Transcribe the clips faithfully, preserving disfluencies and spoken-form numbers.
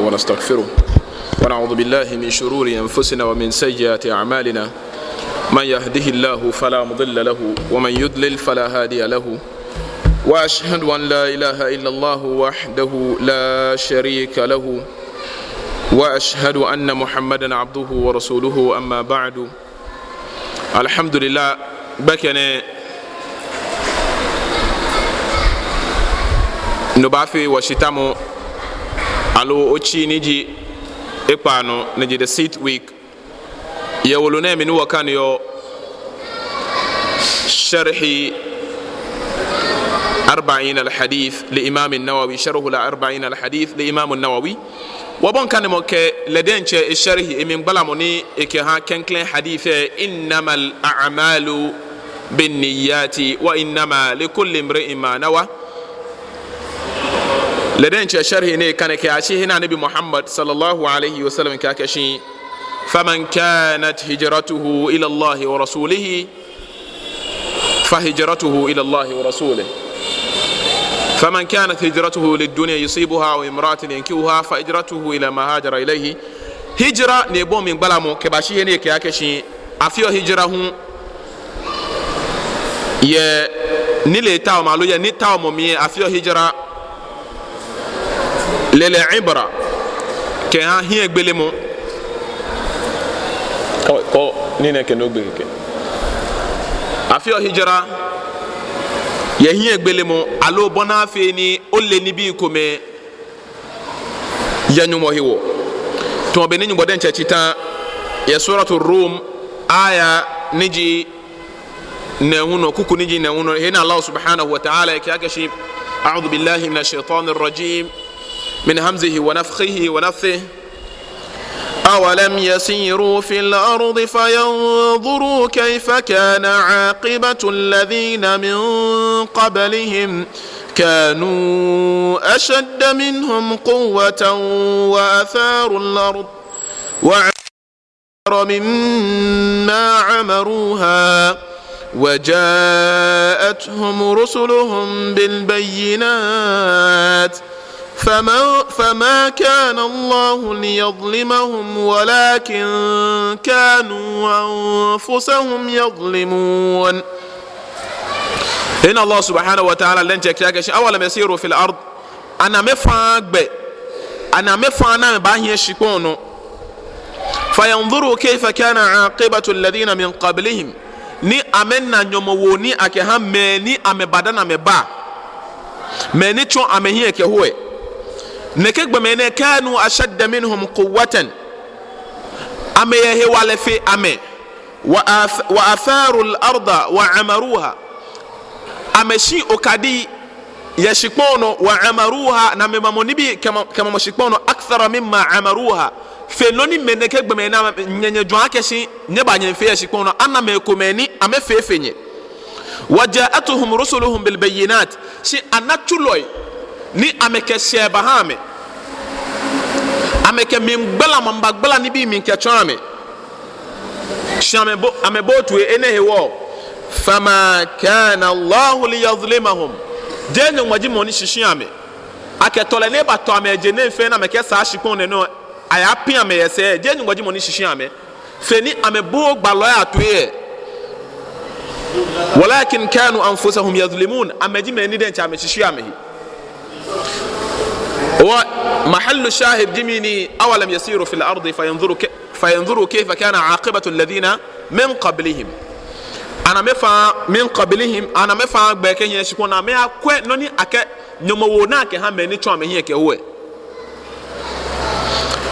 ونستغفره، ونعوذ بالله من شرور أنفسنا ومن سيئات أعمالنا. من يهده الله فلا مضل له، ومن يضلل فلا هادي له. وأشهد أن لا إله إلا الله وحده لا شريك له، وأشهد أن محمدا عبده ورسوله. أما بعد. Alhamdulillah, gbɛkɛ nɛɛ, no baafee wɔshitamɔ, aloo otsii ni ji ekpaa nɔ, ni ji the sixth week, yɛ wolo nɛɛ mli ni wɔkaneɔ Sharhi Arba'in al-Hadith li Imam an-Nawawi, Sharhu al-Arba'in al-Hadith li Imam an-Nawawi. Wɔbɔi kanemɔ kɛ lɛ diɛŋtsɛ esharhi, emligbalamɔ ni ekɛha klɛŋklɛŋ hadith lɛ, إنما الأعمال بالنيات وإنما لكل امرئ ما نوى. Lɛ diɛŋtsɛ sharhi ni ekane kɛyashi he ni Anabi Muhammad sallallahu alayhi wa sallam kɛɛ akɛshi, فمن كانت هجرته إلى الله ورسوله فهجرته إلى الله ورسوله. فمن كانت هجرته لدنيا يصيبها أو امرأة ينكحها فهجرته إلى ما هاجر إليه. Hijra ni ebɔi mligbalamɔ kɛbashi he ni ekɛɛ akɛshi afeɔ hijra hu yɛ nilee taomɔ aloo yɛ nitaomɔ mli, afeɔ hijra. Lɛɛlɛŋ ibra, kɛha hiɛgbelemɔ. Kɔ, kɔ, ni nɛkɛ nɔ gbɛ kɛkɛ. Afeɔ hijra yɛ hiɛgbelemɔ, aloo bɔ ni afee ni ole nibii komɛi yɛ Nyɔŋmɔ hewɔ. Tamɔ bɔ ni Nyɔŋmɔ diɛŋtsɛ tsi ta yɛ Suratu Rum, aya ni ji nɛɛhu nɔ, kuku ni ji nɛɛhu nɔ, he ni Allah subhanahu wa ta'ala kɛɛ akɛshi, أعوذ بالله من الشيطان الرجيم، من همزه ونفخه ونفثه. أولم يسيروا في الأرض فينظروا كيف كان عاقبة الذين من قبلهم كانوا أشد منهم قوة وأثاروا الأرض وأكثر مما عمروها وجاءتهم رسلهم بالبينات فما، فما كان الله ليظلمهم ولكن كانوا أنفسهم يظلمون. He ni Allah subhanahu wa ta'ala diɛŋtsɛ kɛɛ akɛshi, أولم يسيروا في الأرض. Ani amɛfaaa gbɛ, ani amɛfaaa ni amɛbahiɛ shikpɔŋ nɔ. فينظروا كيف كان عاقبة الذين من قبلهم. Ni amɛna nyɔmɔwoo ni akɛha mɛi ni amɛbadani amɛba, mɛi ni tsɔ amɛhiɛ kɛho lɛ. Nɛkɛ gbɔmɛi nɛɛ, كانوا أشد منهم قوة. Amɛyɛ hewalɛ fe amɛ. وأث-، وأثاروا الأرض وعمروها. Amɛshi okadii yɛ shikpɔŋ nɔ, وعمروها, ni amɛmamɔ nibii kɛma-, kɛmamɔ shikpɔŋ nɔ, أكثر مما عمروها. Fe nɔ ni mɛi nɛkɛ gbɔmɛi nɛɛ nyɛnyɛ jwɛŋ akɛshi nyɛba nyɛmiifee yɛ shikpɔŋ nɔ, ana mɛi komɛi ni amɛfee fe nyɛ. وجاءتهم رسلهم بالبينات. Shi ana tsulɔi ni amɛkɛ shɛɛ baha amɛ. Amɛkɛ mligbalamɔ, amɛbagbala nibii mli kɛtsɔɔ amɛ. Shi amɛbo-, amɛbooo toi, enɛ hewɔ. فما كان الله ليظلمهم. Jeee Nyɔŋmɔ ji mɔ ni shishi amɛ. Akɛ tɔlɛ ni ebatɔ amɛ yɛ je nɛɛ fɛɛ ni amɛkɛsaa shikpɔŋ nɛɛ nɔ, ayapiŋ amɛ yɛ sɛɛ. Jeee Nyɔŋmɔ ji mɔ ni shishi amɛ fe ni amɛbooo gbalɔi atoi lɛ. ولكن كانوا أنفسهم يظلمون. Amɛ ji mɛi ni diɛŋtsɛ amɛshishi amɛhe. Hewɔ mahallu shahid ji mɛni? أولم يسيروا في الأرض فينظروا ك-، فينظروا كيف كان عاقبة الذين من قبلهم. Ani amɛfaaa من قبلهم, ani amɛfaaa gbɛ kɛhiɛ shikpɔŋ nɔ amɛyakwɛ nɔ ni akɛ nyɔmɔwoo ni akɛha mɛi ni tsɔ amɛhiɛ kɛho lɛ.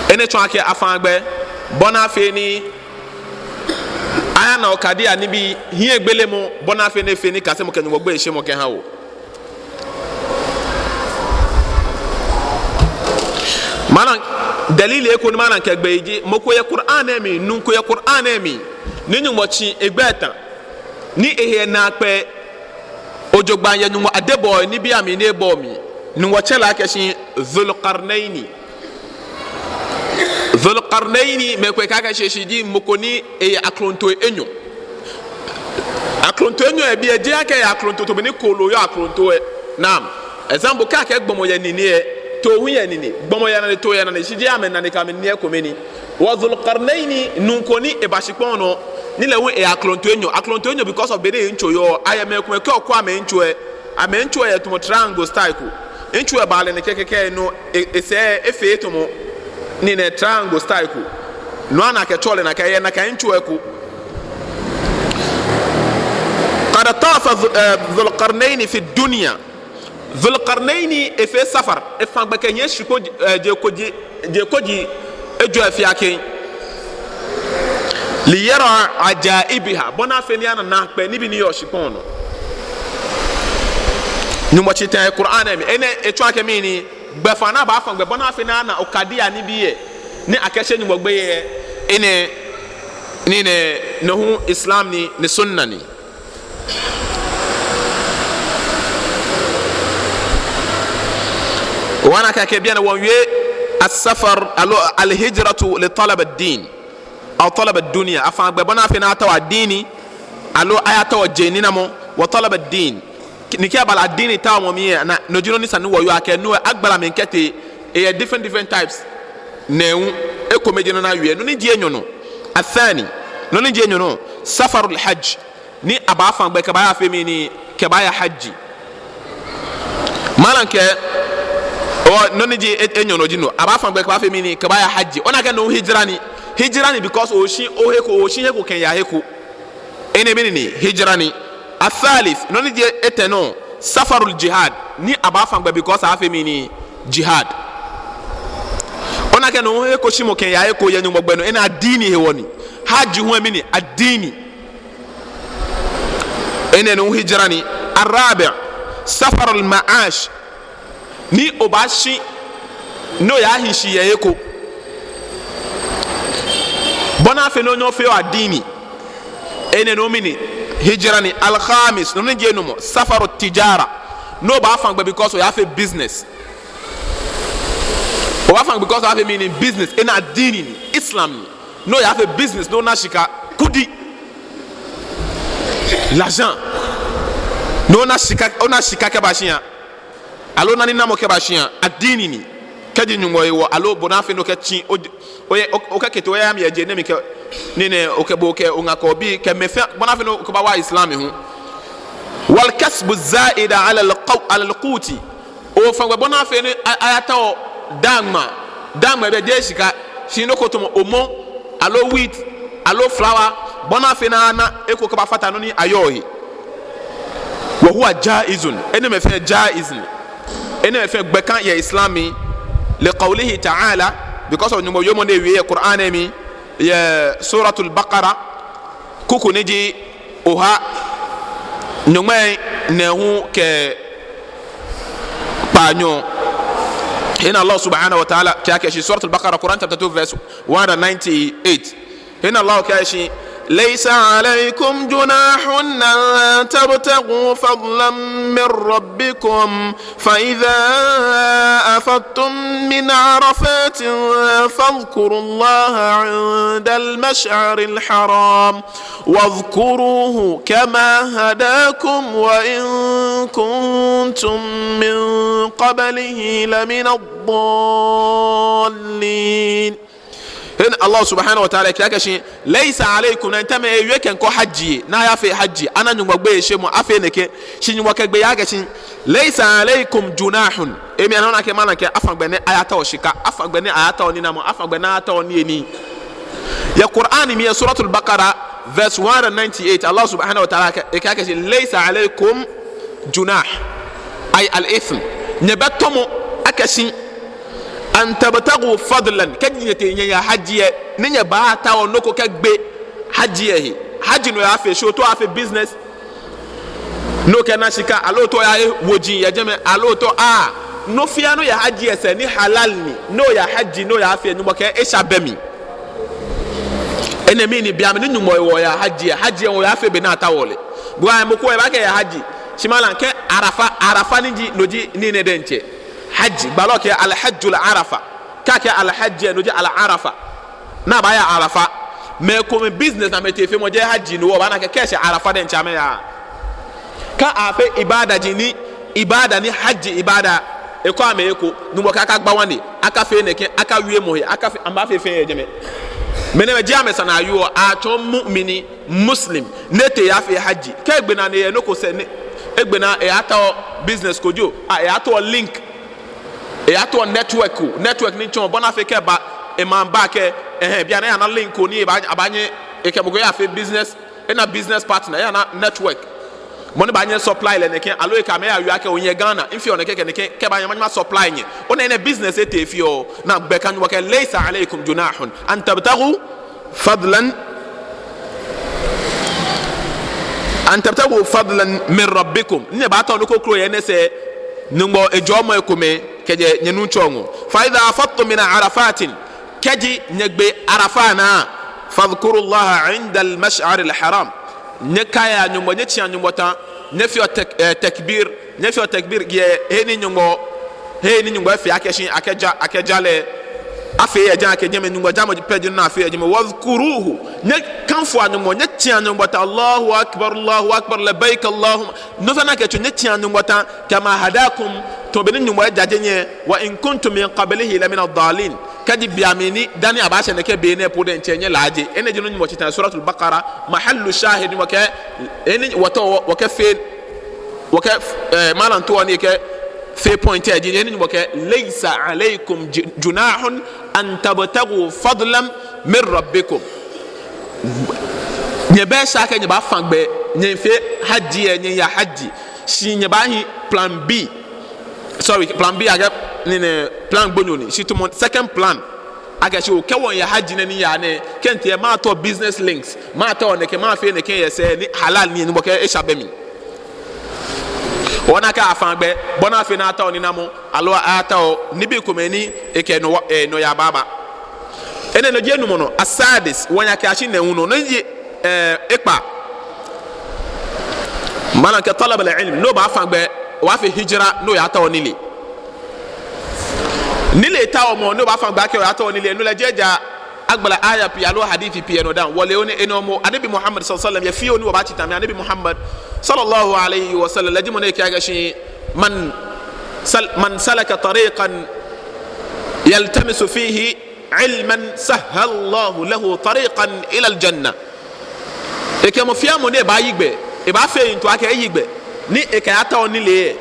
Enɛ tsɔɔ akɛ afaaa gbɛ, bɔ ni afee ni ayana okadii anibii, hiɛgbelemɔ, bɔ ni afee ni efee nikasemɔ kɛ Nyɔŋmɔ gbeyeishemɔ kɛha wɔ. Malam, dalili ko ni malam kɛ gbɛ eje, mɔ ko yɛ Qur'an lɛ mli, nuu ko yɛ Qur'an lɛ mli, ni Nyɔŋmɔ tsi egbɛi eta, ni ehe naakpɛɛ jogbaŋŋ yɛ Nyɔŋmɔ adebɔɔ nibii amli ni ebɔ mli. Nyɔŋmɔ tsɛ lɛ akɛshi Dhul Qarnayni. Dhul Qarnayni, mɛi komɛi kɛɛ akɛshi eshi ji mɔ ko ni eyɛ aklontoi enyɔ. Aklontoi enyɔ yɛ biɛ, jeee akɛ eyɛ aklonto tamɔ bɔ ni kooloo yɔɔ aklontoo lɛ. Naam. Example, kɛ akɛɛ gbɔmɔ yɛ nine lɛ, Too hu yɛ enine, gbɔmɔ yɛ enane, too yɛ enane, shi jeee amɛnane kɛ amɛniɛ ekome ni. Wa Dhul Qarnayni, nuu ko ni eba shikpɔŋ nɔ, ni lɛ hu eyɛ aklonto enyɔ, aklonto enyɔ because of bɔ ni ntso yɔɔ, ayɛ mɛi komɛi kɛ okwɛ amɛntso lɛ, amɛntso lɛ yɛ tamɔ triangle style ko. Ntso lɛ baa lɛ nɛkɛ kɛkɛ, no e-, esɛɛ efee tamɔ nii nɛɛ, triangle style ko. No ana akɛtsɛɔ lɛ nakai, eyɛ nakai ntso lɛ eko. Qad tafa Dhu-, eh, Dhul Qarnayni fi dunya. Dhul Qarnayni efee safar, efã gbɛ kɛnyiɛ shikpɔŋ, eh, je koji, je koji ejwɛ fiaa kɛŋ. Li yara ajaibiha, bɔ ni afee ni ana naakpɛɛ nibii ni yɔɔ shikpɔŋ nɔ. Nyɔŋmɔ tsi tɛŋŋ Qur'an lɛ mli, enɛ etsɔɔ akɛ mɛni, gbɛfaa ni abaafã gbɛ, bɔ ni afee ni ana okadii anibii lɛ, ni akɛshe Nyɔŋmɔ gbeyei lɛ, enɛ, nii nɛɛ, no hu Islam ni, ni sunna ni. Wɔna akɛ bianɛ wɔmiiwie as-safar, aloo al-hijratu li talab ad-din, aw talab ad-dunya. Afã gbɛ bɔ ni afee ni atao addini, aloo ayatao je ninamɔ, wa talab ad-din. Ni kɛ eba lɛ addini taomɔ mli lɛ, no ji nɔ ni sa ni wɔyɔɔ akɛ no lɛ agbala mli kɛtee, eyɛ different, different types. Nɛɛhu, ekome ji nɔ ni awie, nɔ ni ji enyɔ nɔ. Athani, nɔ ni ji enyɔ nɔ, safarul hajj. Ni abaafã gbɛ kɛbaaya fee mɛni, kɛbaaya hajji. Malam kɛɛ, oo, nɔ ni ji e-, enyɔ nɔ ji no. Abaafã gbɛ kɛbaafee mɛni, kɛbaaya hajji. Ona akɛ no hijra ni. Hijra ni because oshi, ohe ko, oshi he ko kɛya he ko. Enɛ mɛni ni, hijra ni. Athalith, nɔ ni ji etɛ nɔ, safarul jihad. Ni abaafã gbɛ because aafee mɛni, jihad. Ona akɛ no he ko shimɔ kɛya he ko yɛ Nyɔŋmɔ gbɛ nɔ, enɛ addini hewɔ ni. Hajji hu mɛni, addini. Enɛ no hijra ni. Arabi', safarul ma'ash. Ni obaashi, ni oyahi shi yɛ he ko. Bɔ ni afee ni onyɛ ofee o-addini. Enɛ no mɛni, hijra ni. Al-khamis, nɔ ni ji enumɔ, safarut tijara. Ni obaafã gbɛ because oyaafee business. Obaafã gbɛ because oyaafee mɛni, business. Enɛ addini ni, Islam ni. Ni oyaafee business, ni ona shika, kudi. L'argent. Ni ona shika, ona shika kɛba shia. Aloo ona ninamɔ kɛba shia. Addini ni. Kɛji Nyɔŋmɔ hewɔ, aloo bɔ ni afee ni okɛtsi, o, o, o, okɛkɛtee oya mi yɛ je nɛɛ mli kɛ, nii nɛɛ, okɛ bo, okɛ oŋa, okɛ obii, kɛ mɛi fɛɛ, bɔ ni afee ni okɛbaawa Islam hu. Wal kasbu zaida ala al-qaw-, ala al-quti. Ofã gbɛ bɔ ni afee ni a-, ayatao daaŋma. Daaŋma bɛ jeee shika, shi nɔ ko tamɔ omɔ, aloo wheat, aloo flour, bɔ ni afee ni ana eko kɛbafata nɔ ni ayɔɔ he. Wa huwa jaizun. Enɛɛmɛi fɛɛ jaiz ni. Enɛɛmɛi fɛɛ gbɛ ka yɛ Islam mli. Li qawlihi ta'ala, because of Nyɔŋmɔ wiemɔ ni ewie yɛ Qur'an lɛ mli, yɛ Suratul Baqara, kuku ni ji oha nyɔŋmai nɛɛhu kɛ kpaanyɔ. He ni Allah subhanahu wa ta'ala kɛɛ akɛ shi, Suratul Baqara, Quran chapter two verse one hundred ninety-eight. He ni Allah kɛɛ akɛ shi, ليس عليكم جناح أن تبتغوا فضلا من ربكم فإذا أفضتم من عرفات فاذكروا الله عند المشعر الحرام واذكروه كما هداكم وإن كنتم من قبله لمن الضالين. He ni Allah subhanahu wa ta'ala kɛɛ akɛ shi, ليس عليكم, nakai tamɔ ewie kɛ ŋkɔ hajji, ni ayafee hajji, ana Nyɔŋmɔ gbeyeishemɔ, afee nɛkɛ, shi Nyɔŋmɔ kɛɛ gbɛ ya akɛ shi, ليس عليكم جناح. Emli ana akɛ malam kɛɛ afã gbɛ ni ayatao shika, afã gbɛ ni ayatao ninamɔ, afã gbɛ ni ayatao niyenii. Yɛ Qur'an mli yɛ Suratul Baqara, verse one hundred ninety-eight, Allah subhanahu wa ta'ala kɛɛ, ekɛɛ akɛ shi, ليس عليكم جناح, أي الإثم. Nyɛbɛ tɔmɔ akɛ shi, أن تبتغوا فضلا, kɛji nyɛtee nyɛya hajji lɛ, ni nyɛbaatao nɔ ko kɛgbe hajji lɛ he. Hajji ni oyaafee, shi ootao oyafee business, ni okɛna shika, aloo ootao oyaye woji yɛ jɛmɛ, aloo ootao a, nɔ fɛɛ nɔ yɛ hajji lɛ sɛɛ ni halal ni, ni oya hajji, ni oyaafee, Nyɔŋmɔ kɛɛ esha bɛ mli. Enɛɛmɛi ni bianɛ ni Nyɔŋmɔ hewɔ oya hajji lɛ, hajji lɛ oyaafee bɔ ni ataoɔ lɛ. Bua mɔ ko ebaakɛɛ eya hajji, shi malam kɛɛ Arafa, Arafa ni ji, no ji nii nɛɛ diɛŋtsɛ. Hajji, gbalɔ kɛɛ الحج عرفة. Kɛ akɛɛ الحج, no ji العرفة. Ni abaaya Arafa. Mɛi komɛi business ni amɛtee feemɔ jeee hajji ni hewɔ, obaana akɛ kɛ eshɛ Arafa diɛŋtsɛ amɛyaa. Kɛ afee ibada ji ni, ibada ni hajji ibada, Ekɔ amɛ eko, Nyɔŋmɔ kɛɛ akagba wani, akafee nɛkɛ, akawie mɔ he, akafee, amɛbaafee fɛɛ yɛ jɛmɛ. Mɛnɛmɛi ji amɛ sane ni ayɔɔ, atsɔɔ mu'mini, Muslim, ni etee eyafee hajji. Kɛ egbe naa ni eyɛ nɔ ko sɛɛ ni, egbe naa eyatao business ko jio, a, eyatao link, eyatao network ko, network ni tsɔɔ bɔ ni afee kɛ eba, emaŋ ba kɛ, ɛhɛɛ, bianɛ eyana link ko ni eba, abaanyɛ, ekɛ mɔ ko yafee business, ena business partner, eyana network. Mɔ ni baanyɛ supply lɛ nɛkɛ, aloo ekɛ amɛ yawie akɛ, oo, miyɛ Ghana, mifeɔ nɛkɛ kɛ nɛkɛ, kɛ eba nyɛ, manyɛ ma supply nyɛ. Ona enɛ business etee fioo, ni gbɛ kɛ Nyɔŋmɔ kɛɛ, "Laysa alaykum junahun an tabtaghu fadlan, an tabtaghu fadlan min rabbikum." Nyɛbaatao nɔ kroko yɛ enɛ sɛɛ, Nyɔŋmɔ ejɔɔmɔ ekomɛi kɛjɛ nyɛ Nuŋtsɔ ŋɔɔ. "Fa idha afadtum min arafatin." Kɛji nyɛgbe Arafa naa, "fadhkurullaha indal mash'aril haram." Nyɛkaia Nyɔŋmɔ, nyɛtsĩa Nyɔŋmɔ tã, nyɛfeɔ tak-, eh, takbir, nyɛfeɔ takbir yɛ he ni Nyɔŋmɔ, he ni Nyɔŋmɔ efee akɛ shi, akɛ ja, akɛ ja lɛ. Afee yɛ jɛmɛ, akɛ jɛmɛ Nyɔŋmɔ jamɔ pɛ ji nɔ ni afeɔ yɛ jɛmɛ. "Wadhkuruhu." Nyɛkafoa Nyɔŋmɔ, nyɛtsĩa Nyɔŋmɔ tã, "Allahu akbar, Allahu akbar, labbaik Allahumma." Nɔ fɛɛ nɔ ni akɛtsu, nyɛtsĩa Nyɔŋmɔ tã, "kama hadakum," tamɔ bɔ ni Nyɔŋmɔ ejaje nyɛ, "wa in kuntum min qablihi lamina dhalin." Kɛji be mli ni, dani abaashɛ nɛkɛ be nɛɛ po diɛŋtsɛ nyɛlaaje. Enɛ ji nɔ ni Nyɔŋmɔ tsi tã Suratul Baqara, mahallu shahid, Nyɔŋmɔ kɛɛ, enɛ wɔtaoɔ, wɔkɛfee, wɔkɛ, eh, malam taoɔ ni ekɛfee point lɛ ji, enɛ Nyɔŋmɔ kɛɛ, "Laysa alaykum ju-, junahun an tabtaghu fadlan min rabbikum." Nyɛbɛ shakɛ nyɛbaafã gbɛ, nyɛfee hajji lɛ, nyɛya hajji. Shi nyɛbaahi plan B. Sorry, plan B, akɛ, nii nɛɛ, plan gbonyo ni. Shi tamɔ second plan. Akɛ shi, oo, kɛ wɔya hajji nɛɛ ni miyaa nɛɛ, kɛ mitee lɛ, matao business links, matao nɛkɛ, mafee nɛkɛ yɛ sɛɛ ni halal ni, Nyɔŋmɔ kɛɛ esha bɛ mli. Ona akɛ afã gbɛ, bɔ ni afee ni atao ninamɔ, aloo atao nibii komɛi ni ekɛ nɔ wa-, eh, nɔyaa baaba. Enɛ nɔ ji enumɔ nɔ, asadis, wɔnya kɛyashi nɛɛhu nɔ, no ji, eh, ekpaa. Malam kɛɛ talab al-ilm, ni obaafã gbɛ, obaafee hijra, ni oyatao nilee. Nilee taomɔ, ni obaafã gbɛ akɛ oyatao nilee, no lɛ jeee ja agbala aya pii aloo hadith pii anɔ dã. Wɔle ni enumɔ, Anabi Muhammad sallallahu alaihi wasallam, yɛ fioo ni wɔbaatsi tã mli, Anabi Muhammad sallallahu alaihi wasallam, lɛ ji mɔ ni ekɛɛ akɛ shi, man sal-, man salaka tariqan yaltamisu fihi ilman sahhalallahu lahu tariqan ilal jannah. Ekɛɛ mɔ fɛɛ mɔ ni ebaayi gbɛ, ebaafee yiŋtoo akɛ eyi gbɛ, ni ekɛyatao nilee lɛ,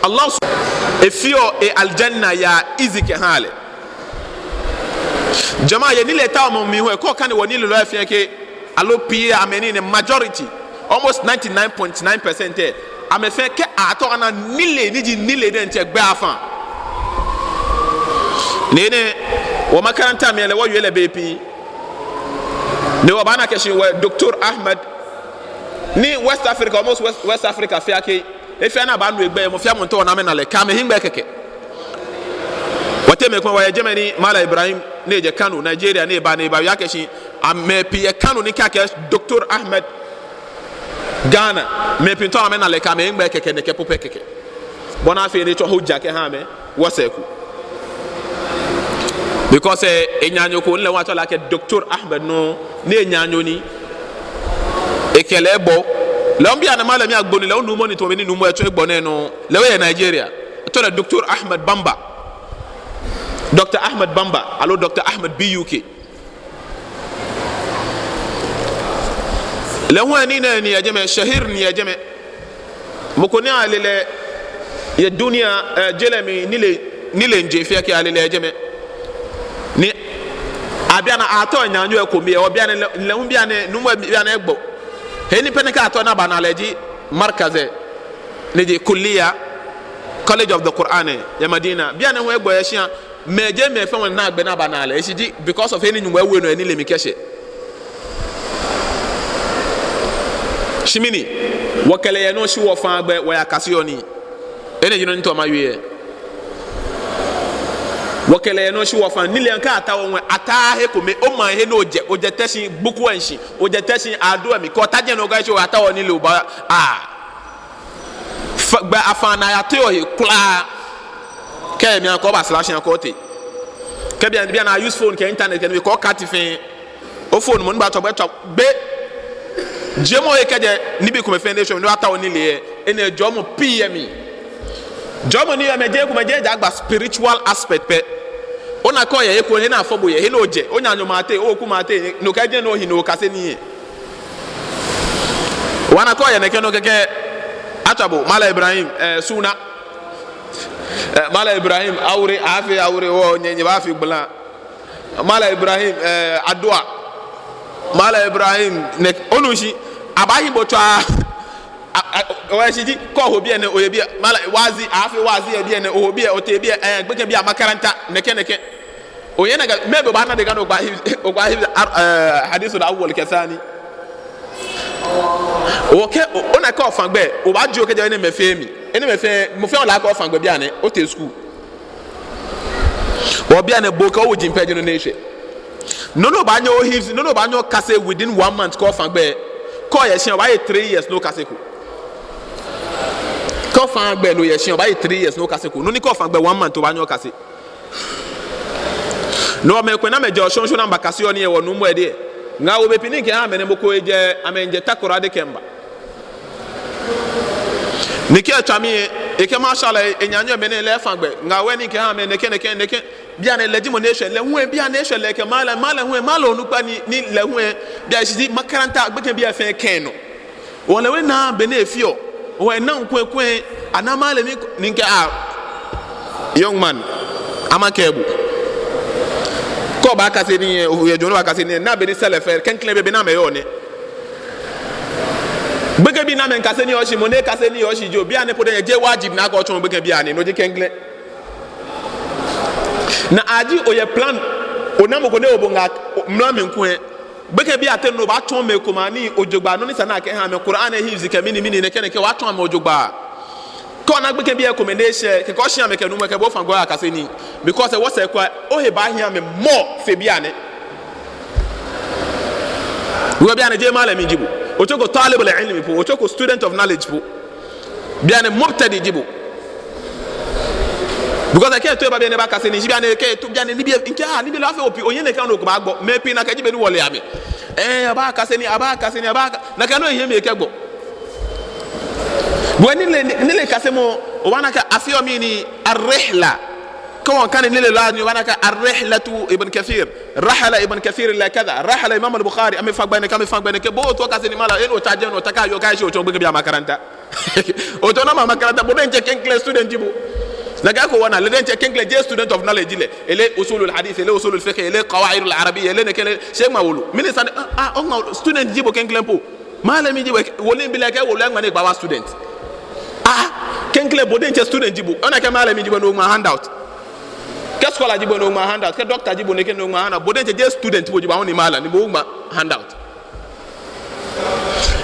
Allah sub-, efeɔ e-aljanna yaa easy kɛhaa lɛ. Jama'a, yɛ nilee taomɔ mli hu lɛ, kɛ okane wɔniilelɔi fɛɛ kɛ, aloo pii amɛ nii nɛɛ, majority, almost ninety-nine point nine percent lɛ, amɛfɛɛ kɛ atao ana nilee ni ji nilee diɛŋtsɛ gbɛ afã. Ni enɛ, wɔ makaranta mli lɛ wɔwie lɛ bei pii. Ni wɔbaana akɛ shi wɔ Doctor Ahmed, ni West Africa, almost West, West Africa fɛɛ kɛ, he fɛɛ ni abaanu egbɛi lɛ, mɔ fɛɛ mɔ miitao ni amɛna lɛ, kɛ amɛhiŋmɛi kɛkɛ. Wɔteŋ mɛi komɛi, wɔyɛ jɛmɛ ni Malam Ibrahim ni ejɛ Kano, Nigeria, ni eba, ni ebawie akɛ shi, amɛ pii yɛ Kano ni kɛ akɛɛ Doctor Ahmed Ghana, mɛi pii miitao amɛna lɛ kɛ amɛhiŋmɛi kɛkɛ, nɛkɛ po pɛ kɛkɛ. Bɔ ni afee ni etsɔ hujja kɛha amɛ, wɔsɛɛ ko. Because, eh, enaanyo ko ni lɛ hu atsɛɔ lɛ akɛ Doctor Ahmed nɔŋŋ, ni enaanyo ni, ekɛ lɛ ebɔ. Lɛ hu bianɛ malam lɛ agbo ni, lɛ hu nuumo ni tamɔ bɔ ni nuumo lɛ tsɔ egbɔ nɛɛ nɔŋŋ. Lɛ hu yɛ Nigeria. Atsɛɔ lɛ Doctor Ahmed Bamba. Doctor Ahmed Bamba, aloo Doctor Ahmed B U K. Lɛ hu enii nɛɛ ni yɛ jɛmɛ, shahir ni yɛ jɛmɛ. Mɔ ko ni ale lɛ yɛ duniya, eh, je lɛ mli, nilee, nilee jeŋ fɛɛ kɛ ale lɛ yɛ jɛmɛ. Ni abianɛ atao enaanyo lɛ kome, oo bianɛ lɛ, lɛ hu bianɛ, nuumo lɛ bianɛ egbɔ. He ni pɛ ni kɛ atao ni abana lɛ ji Markaz lɛ, ni ji Kulliya, College of the Quran lɛ, yɛ Madina. Bianɛ hu egbɔ yɛ shia. Mɛi jeee mɛi fɛɛ hu ni ana gbɛ ni abana lɛ. Eshishi ji because of he ni Nyɔŋmɔ ewo enɔ yɛ nilee mli kɛshɛ. Shi mɛni, wɔkɛ lɛ yɛ nɔ, shi wɔfãaa gbɛ, wɔyakaseɔ nii. Enɛ ji nɔ ni mitaoɔ mawie. Wɔkɛ lɛ yɛ nɔ, shi wɔfãaa. Nilee lɛ kɛ atao hu lɛ, ataa he kome, omaŋ he ni ojɛ, ojɛ Teshie, Gbuku Enshi, ojɛ Teshie, Ado Emi, kɛ ota jɛi nɔ kɛ shi oyatao nilee oba, ah. Fa-, gbɛ afãa ni ayateɔ he kwraa. Kɛ emli akɛ oba sra shi akɛ otee. Kɛ bianɛ, bianɛ a-use phone kɛ internet kɛ nibii kɛ o-cut fɛɛ. O-phone mɔ ni baatswa gbɛ, tswa gbɛ. Jiemɔ he kɛjɛ nibii komɛi fɛɛ ni eshwɛ mli ni oyatao nilee lɛ. Enɛ jɔɔmɔ pii yɛ mli. Jɔɔmɔ ni yɔɔ mli, jeee ekomɛi, jeee ja gba spiritual aspect pɛ. Ona akɛ oyɛ he ko, he ni afɔ bo yɛ, he ni ojɛ, onaanyo ma te, oweku ma te, no kɛ jeee no ohi ni okase nii yɛ. Obaana akɛ oyɛ nɛkɛ nɔ kɛkɛ, atswa bo, Malam Ibrahim, eh, suna. Eh, Malam Ibrahim, aure, aafee aure, oo, nyɛ, nyɛbaafee gbala. Malam Ibrahim, eh, adua. Malam Ibrahim, nɛ, onu shishi, abaahi bo tswaa. A, a, oye shishi ji, kɛ oho biɛ nɛɛ, oye biɛ. Malam, waazi, aafee waazi yɛ biɛ nɛɛ, oho biɛ, otee biɛ, eh, gbekɛbii amakaranta, nɛkɛ, nɛkɛ. Oye nɛkɛ, maybe obaana deka ni ogba hifz, ogba hifz, ar-, eh, hadithul awwal kɛ thani. Okɛ, o, ona akɛ ofã gbɛ, obaajie kɛjɛ enɛɛmɛi fɛɛ mli. Enɛɛmɛi fɛɛ, mɔ fɛɛ mɔ le akɛ ofã gbɛ bianɛ, otee school. Wɔ bianɛ bo kɛ oji pɛ ji nɔ ni eshwɛ. Nɔ ni obaanyɛ ohifz, nɔ ni obaanyɛ okase within one month kɛ ofã gbɛ. Kɛ oyɛ shia obaaye three years ni okaseko. Kɛ ofã gbɛ ni oyɛ shia obaaye three years ni okaseko. Nɔ ni kɛ ofã gbɛ one month obaanyɛ okase. No mɛi komɛi ni amɛjɛ shɔŋŋ shɔŋŋ ni amɛbakaseɔ nii yɛ wɔ nuumo lɛ dɛŋ. Ŋaawoo be pii ni mikɛha amɛ nɛɛ mɔ ko ejɛ, amɛjɛ Takoradi kɛmiiba. Ni kɛ etswa mli lɛ, ekɛɛ mashallah, enaanyo mɛi nɛɛ lɛ efã gbɛ. Ŋaawoo ni mikɛha amɛ nɛkɛ, nɛkɛ, nɛkɛ. Bianɛ lɛ ji mɔ ni eshwɛ, lɛ hu lɛ, bianɛ eshwɛ lɛ kɛ malam, malam hu lɛ, malam onukpa ni, ni lɛ hu lɛ. Bianɛ eshishi ji makaranta, gbekɛbii lɛ fɛɛ kɛ enɔ. Ole wɛ naa be ni efeɔ. Ole naa kwɛ kwɛ, ana malam mi ko, ni mikɛɛ, ah, young man, ama kɛ bu. Kɛ obaakase nii lɛ, oyɛ jɔɔmɔ ni obaakase nii lɛ, naa be ni sɛlɛ fɛɛ, klɛŋklɛŋ be, be ni amɛyɔɔ nɛɛ. Gbekɛbii ni amɛmiikase nii yɛ oshi, mɔ ni ekase nii yɛ oshi jio, bianɛ po diɛŋtsɛ jeee wajib ni akɛ otsɔɔ gbekɛbii anii, no ji klɛŋklɛŋ. Ni eji oyɛ plan, ona mɔ ko ni obaŋa mla mli kulɛ. Gbekɛbii ateŋ ni obaatsɔɔ amɛ ekomɛi anii jogbaŋŋ, nɔ ni sa ni akɛha amɛ Qur'an hifz kɛ mɛni mɛni nɛkɛ nɛkɛ, obaatsɔɔ amɛ jogbaŋŋ. Kɛ ona gbekɛbii lɛ ekomɛi ni eshɛ, kɛkɛ oshi amɛkɛ nuumo kɛ bo fã gbɛ oyakase nii. Because wɔsɛɛ kwraa, ohe baahi amɛ more fe bianɛ. Because bianɛ jeee malami ji bo. Otsɔɔko talibul ilmi po, otsɔɔko student of knowledge po. Bianɛ mubtadi ji bo. Because kɛ eto eba bianɛ ebaakase nii, shi bianɛ kɛ eto bianɛ nibii, mikɛɛ, ah, nibii lɛ afee opii, onyɛ nɛkɛ nɔ ko baagbɔ, mɛi pii nakai ji bɔ ni wɔle amɛ. Eh, abaakase nii, abaakase nii, abaaka-, nakai nɔŋŋ ehiɛ mli kɛgbɔ. Bo nilee, nilee kasemɔ, obaana akɛ afeɔ mɛni, ar-rihla. Kɛ wɔkane nilee lɛ ni obaana akɛ ar-rihlatu Ibn Kathir. Rahala Ibn Kathir ila kadha. Rahala Imam al-Bukhari, amɛfã gbɛ nɛkɛ, amɛfã gbɛ nɛkɛ, bo otaoɔ okase nii malam, enɔ ta jɛ nɔ ta ka yo ka shi otsɔɔ gbekɛbii amakaranta. Otsɔɔ amɛ amakaranta, bo diɛŋtsɛ klɛŋklɛŋ student ji bo. Nakai ko wɔna, lɛ diɛŋtsɛ klɛŋklɛŋ jeee student of knowledge lɛ. Eleee usulul hadith, eleee usulul fiqh, eleee qawaidul arabiyya, eleee nɛkɛ, eleee, shi eŋma wolo. Mɛni sane, ah, ah, oŋma wolo, student ji bo klɛŋklɛŋ po. Malami ji bo, wolo mli lɛ kɛ wolo eŋma ni egba wa student. Ah, klɛŋklɛŋ bo diɛŋtsɛ student ji bo. Ona akɛ malami ji bo ni oŋma handout. Kɛ scholar ji bo ni oŋma handout, kɛ doctor ji bo nɛkɛ ni oŋma handout. Bo diɛŋtsɛ jeee student po ji bo, awo ni malam ni bo oŋma handout.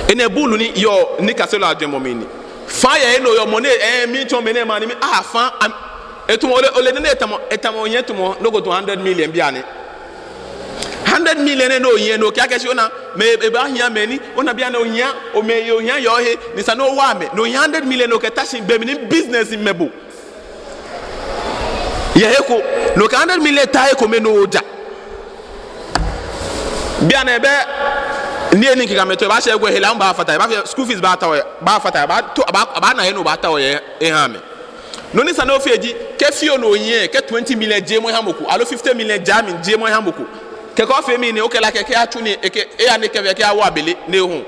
Enɛ buulu ni yɔɔ nikaselɔ ajwɛŋmɔ mli ni. Fã yɛ enɔ yɔɔ mɔ ni, eh, mitsɔɔ mɛnɛ maŋ ni mi, ah, fã, am, etamɔ, ole, ole nɛɛ etamɔ, etamɔ onyɛ etamɔ, nɔ ko tamɔ hundred million bianɛ. Hundred million nɛɛ ni onyɛ, ni okɛɛ akɛ shi ona, mɛi, ebaahia mɛi ni, ona bianɛ ohia, omɛi, ohia yɔɔ he, ni sa ni owa amɛ, ni ohia hundred million ni okɛta shi be mli ni business mɛ bo. Yɛ he ko, ni okɛ hundred million ta he ko mli ni oja. Bianɛ bɛ, ni eni kika mɛi to, ebaashɛ ekwɛ hela baafata, ebaafee school fees baatao, baafata, baato, baa, baana he ni obaatao yɛ, eha amɛ. Nɔ ni sa ni ofee ji, kɛ fioo ni ohia, kɛ twenty million jiemɔ oha mɔ ko, aloo fifty million German jiemɔ oha mɔ ko. Kɛkɛ ofee mɛni, okɛ lɛ kɛkɛ atsu nii, ekɛ, eya ni ekɛ fɛɛ kɛ awo abele, ni ehu.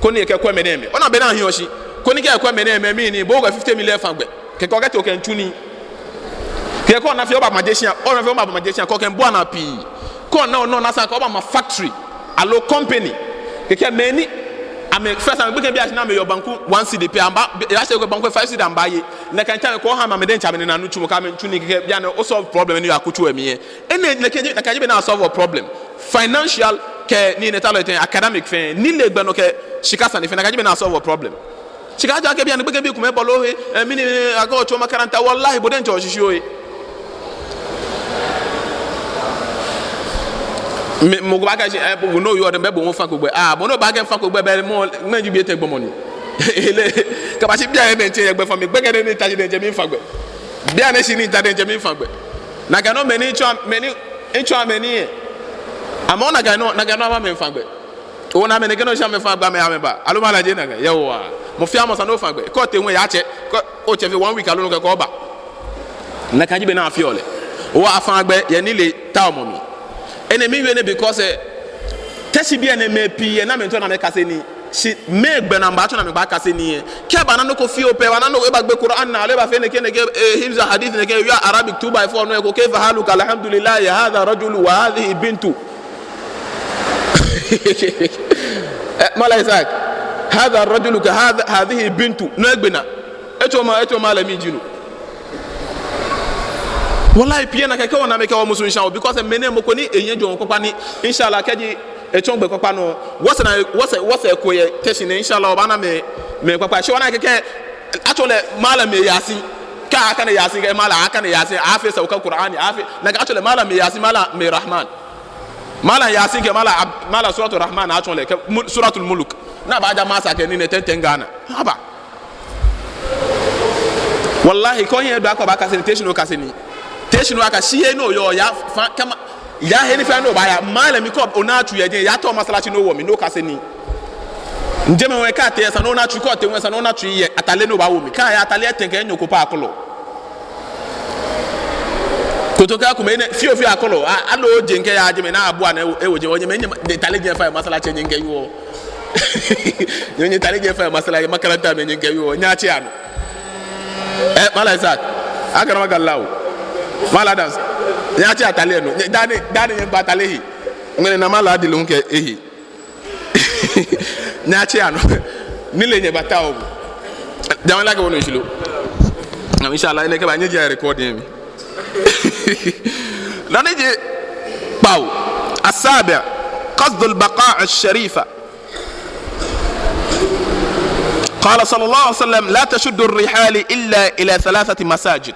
Koni ekɛkwɛ mɛnɛɛmɛi. Ona bɔ ni ahiɔ shi. Koni kɛ ekwɛ mɛnɛɛmɛi mli ni, bo okɛ fifty million fã gbɛ. Kɛkɛ okɛtee okɛmiitsu nii. Kɛkɛ ona fɛɛ obaama je shia, ona fɛɛ obaama je shia, kɛ okɛmiibua naa pii. Kɛ ona, ona, ona sa kɛ obaama factory, aloo company. Kɛkɛ mɛi ni, amɛ, first time, gbekɛbii ashi ni amɛyeɔ banku one cedi pɛ, amɛbaa, ebaashɛ ekwɛ banku five cedi amɛbaaye. Nakai time kɛ oha amɛ, amɛ diɛŋtsɛ amɛnina nitsumɔ kɛ amɛmiitsu nii kɛkɛ, bianɛ o solve problem ni yɔɔ akutso lɛ mli lɛ. Enɛ, nakai ji, nakai ji bɔ ni a solve problem. Financial kɛ nii ni ta lɛ tɛ academic fɛɛ, nilee gbɛ nɔ kɛ shika sane fɛɛ, nakai ji bɔ ni a solve problem. Shika ja kɛ bianɛ gbekɛbii komɛi bɔle ohe, eh, mɛni, eh, akɛ otsɔɔ makaranta, wallahi, bo diɛŋtsɛ oshishiu ohe. Mi, mɔ ko baakɛɛ shi, eh, bo, bo ni oyɔɔ dɛŋ, bɛ bo hu fã ko gbɛ. Ah, bo ni obaakɛɛ mifã ko gbɛ, bɛ mɔ, mɛni ji biɛ tɛ gbɔmɔ ni. Eleee, kɛbashi bianɛ diɛŋtsɛ yɛ gbɛfaŋ mli, gbekɛ nɛɛ ni ta shi diɛŋtsɛ mifã gbɛ. Bianɛ shi ni ta diɛŋtsɛ mifã gbɛ. Nakai nɔŋŋ mɛi ni tsɔɔ, mɛi ni, mitsɔɔ amɛ nii lɛ. Amɛ nakai nɔŋŋ, nakai nɔŋŋ amɛ mifã gbɛ. Ona amɛ nɛkɛ nɔ shi amɛfã gbɛ amɛ, amɛba. Aloo malam jeee nakai. Yawwa. Mɔ fɛɛ mɔ sa ni ofã gbɛ. Kɛ otee hu lɛ eyatsɛ. Kɛ, Otsɛ fee one week aloo nɔ kɛkɛ oba. Nakai ji bɔ ni afeɔ lɛ. Wɔ afã gbɛ yɛ nilee taomɔ mli. Enɛ miwie nɛ because, eh, Teshie biɛ nɛɛ mɛi pii yɛ ni amɛmiitao ni amɛkase nii. Shi mɛɛ gbɛ ni amɛbaatsɔ ni amɛbaakase nii lɛ? Kɛ abaana nɔ ko fioo pɛ, abaana nɔ ko, ebaagbe Qur'an naa, aloo ebafee nɛkɛ nɛkɛ, eh, hifz hadith nɛkɛ, yɛ Arabic two by four nɔ lɛ eko, kayfa haluka, alhamdulillah, hadha rajulu wa hadhihi bintu. Eh, Malam Isaac, hadha rajulu ka hadha, hadhihi bintu. No egbe naa. Etsɔɔ ma, etsɔɔ malami ji no. Wallahi, pii yɛ nakai, kɛ wɔna amɛ kɛ wɔ musu, inshallah, because mɛi nɛɛ mɔ ko ni enyɛ jɔɔmɔ kpakpa ni, inshallah, kɛji etsɔ gbɛ kpakpa nɔ, wɔsɛɛ na, wɔsɛɛ, wɔsɛɛ ko yɛ Teshie nɛɛ, inshallah, wɔbaana mɛi, mɛi kpakpa. Shi wɔna kɛkɛ, actually, malami Yasin, kɛ akane Yasin, kɛ malam akane Yasin, afee sauka Qur'ani, afee, nakai actually, malami Yasin, malami Rahman. Malam Yasin kɛ malam Ab-, malam Suratul Rahman atsɔɔ lɛ, kɛ Mu-, Suratul Mulk. Ni abaaja masa kɛ nii nɛɛ ten ten Ghana. Haba. Wallahi, kɛ ohiɛ dɔ akɛ obaakase nii, Teshie nɔ okase nii. Teshie nɔ okase shi he ni oyɔɔ, ya fã, kɛ ma, ya he ni fɛɛ ni obaaya. Malami ko ona tsu yɛ jɛi, ya tɔ masalaci ni owo mli ni okase nii. Jɛmɛ hu kɛ otee esa ni ona tsu, kɛ otee hu esa ni ona tsu yɛ atale ni obaawo mli. Kɛ aya atale etɛ kɛ enyɔ ko pɛ akɔlɔ. Kotoku kome nɛɛ, fioo fioo akɔlɔ, a, aloo jeŋ kɛ yaa jɛmɛ ni abua ni ewo, ewo jɛmɛ, onyɛmimɛi nyɛ, nyɛtale jɛi fɛɛ masalaci nyɛkɛyeɔ. Nyɛ, nyɛtale jɛi fɛɛ masalaci, makaranta mli nyɛkɛyeɔ, nyɛtsi anɔ. Eh, Malam Isaac, akɛni maga la o. Malam Adams, nyɛtsi atale nɔ, nyɛ, dani, dani nyɛba atale he. Ŋmɛnɛ na malam adilɔŋ kɛ ehe. Nyɛtsi anɔ. Nilee nyɛbata o. Jama lɛ kɛ wɔnu shishi lo. Na, inshallah, enɛ kɛba nyɛji recording mli. Nɔ ni ji kpawo. Asabi, qasdul baqa ash-sharifa. Qala sallallahu alaihi wasallam, la tashuddu rihali illa ila thalathati masajid.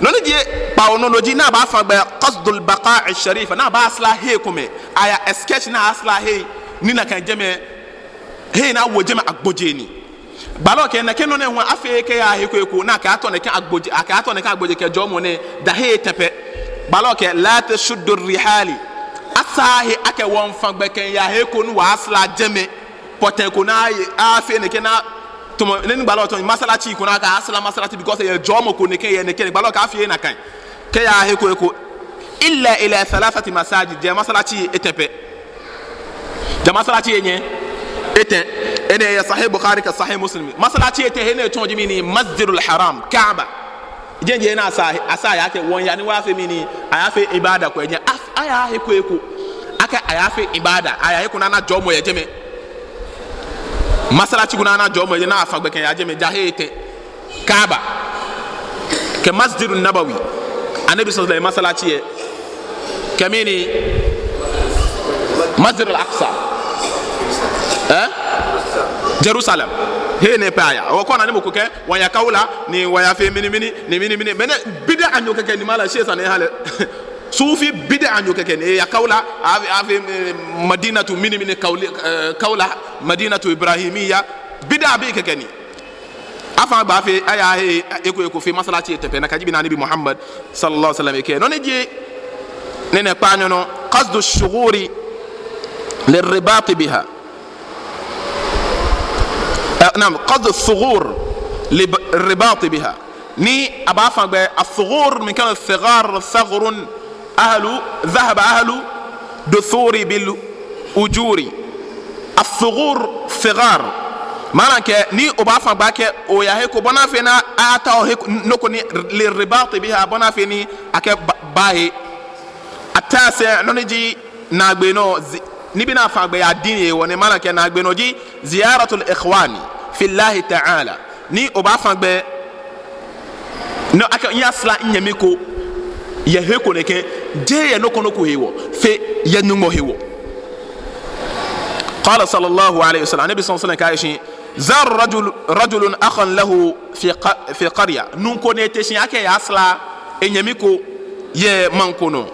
Nɔ ni ji kpawo nɔ, no ji ni abaafã gbɛ qasdul baqa'i sharifa, ni abaasra hei komɛi, aya sketch ni aasra hei, ni nakai jɛmɛ, hei ni awo jɛmɛ agbojee ni. Gbalɔ kɛɛ nakai nɔ nɛɛ hu afeee kɛyaa he ko he ko, ni akɛaatɔ nɛkɛ agbojee, akɛaatɔ nɛkɛ agbojee kɛ jɔɔmɔ nɛɛ da hei etɛ pɛ. Gbalɔ kɛɛ la tashuddu rihali. Asaaa he akɛ wɔmiifã gbɛ kɛmiiya he ko ni wɔɔsra jɛmɛ. Pɔtɛɛ ko ni aye, afee nɛkɛ ni, tamɔ, nɔ ni gbalɔ tɔɔ, masalaci ko ni akɛɛ asra masalaci because eyɛ jɔɔmɔ ko nɛkɛ, eyɛ nɛkɛ, gbalɔ kɛɛ afeee nakai. Kɛyaa he ko he ko. Illa ila thalathati masajid, ja masalaci etɛ pɛ. Ja masalaci enyɛ, etɛ. Enɛ yɛ Sahih Bukhari kɛ Sahih Muslim. Masalaci etɛ he ni etsɔɔ ji mɛni, Masjidul Haram, Kaaba. Jɛi ji he ni asaa, asaa aya akɛ wɔmiiya ni wɔyafee mɛni, ayafee ibada ko yɛ jɛi. Af-, aya he ko he ko. Akɛ ayafee ibada, aya he ko ni ana jɔɔmɔ yɛ jɛmɛ. Masalaci ko ni ana jɔɔmɔ yɛ jɛmɛ, ni afã gbɛ kɛmiiya jɛmɛ, ja he etɛ. Kaaba. Kɛ Masjidun Nabawi. Annabi sallallahu alaihi wasallam masalaci yɛ. Kɛ mɛni, Masjidul Aqsa. Eh? Jerusalem. He nɛɛ pɛ aya. Okɔ na ni mɔ ko kɛɛ, wɔmiiya Kaula, ni wɔyafee mɛni mɛni, ni mɛni mɛni. Mɛnɛ bid'anyo kɛkɛ ni malam shi sane ha lɛ. Sufi bid'anyo kɛkɛ ni, eya Kaula, afee, afee, eh, Madinatu mɛni mɛni Kauli, eh, Kaula, Madinatu Ibrahimiyya, bid'a bii kɛkɛ ni. Afã gbɛ afee, aya he, eko eko fee masalaci etɛ pɛ, nakai ji bɔ ni Annabi Muhammad sallallahu alaihi wasallam ekɛɛ. Nɔ ni ji, nɛnɛ kpaanyɔ nɔ, qasdu shughuri lirribati biha. Eh, naam, qasdu thughur lib-, ribati biha. Ni abaafã gbɛ, athughur, min kalam thighar, thaghrun, ahlu, dhahaba ahlu duthuri bil ujuri. Athughur, thighar. Maana akɛ, ni obaafã gbɛ akɛ, oya he ko bɔ ni afee ni atao he ko, nɔ ko ni lirribati biha, bɔ ni afee ni akɛba, ba he. At-tasi', nɔ ni ji naagbee nɔ, zi-, nibii ni afãa gbɛ yɛ diŋ hewɔ ni maana akɛ naagbee nɔ ji ziyaratul ikhwani fillahi ta'ala. Ni obaafã gbɛ, ni akɛ miyasra minyɛmi ko yɛ he ko nɛkɛ, jeee yɛ nɔ ko nɔ ko hewɔ, fe yɛ Nyɔŋmɔ hewɔ. Qala sallallahu alayhi wa sallam, Annabi sallallahu alayhi wa sallam kɛɛ akɛshi, zara rajul, rajulun akhan lahu fi qa-, fi qarya. Nuu ko ni ete shi akɛ eyasra enyɛmi ko yɛ maŋ ko nɔ.